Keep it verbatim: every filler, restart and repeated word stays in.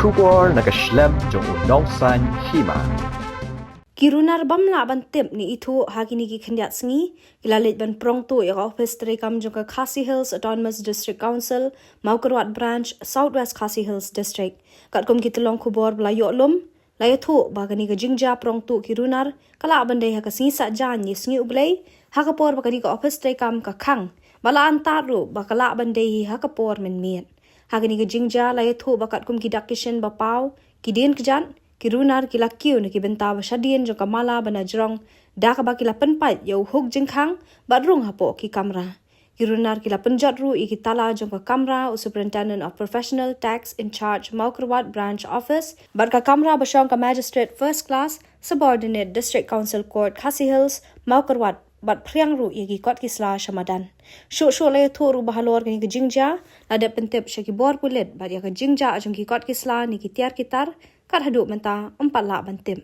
Khubor na ka shlem jong u nongsan hima. Ki runar bym lah ban tip ne ithuh ha kine ki khyndiat sngi ki la leit ban prong tuh ïa ka ophis treikam jong ka Khasi Hills Autonomous District Council, Mawkyrwat Branch, South West Khasi Hills District. Katkum ki tyllong khubor ba la ïoh lum, la ïathuh ba kane ka jingjia prong tuh ki runar ka lah ban dei ha ka sngi Saitjaiñ ne sngi U Blei, ha ka por ba kane ka ophis treikam ka khang, bad la antad ruh ba ka lah ban dei hi ha ka por mynmiet. Ha kane ka jingjia la ïathuh ba katkum ki dak ki shin ba paw, ki dien kjat, ki runar ki la kiew na ki bynta ba shadien jong ka mala ba na jrong, da kaba ki la pynpait ïa u hook jingkhang bad rung hapoh ki kamra. Ki runar ki la pynjot ruh ïa ki tala jong ka kamra u Superintendent of Professional Tax in Charge Mawkyrwat Branch Office bad ka kamra ba shong ka Magistrate First Class Subordinate District Council Court, Khasi Hills, Mawkyrwat, bad phriang ruh ïa ki kot ki sla sha madan. Shuh shuh la ïathuh ruh ba halor kane ka jingjia la dep pyntip sha ki bor pulit bad ïa ka jingjia jong ki kot ki sla ne ki tiar ki tar, kat haduh mynta ym pat lah ban tip.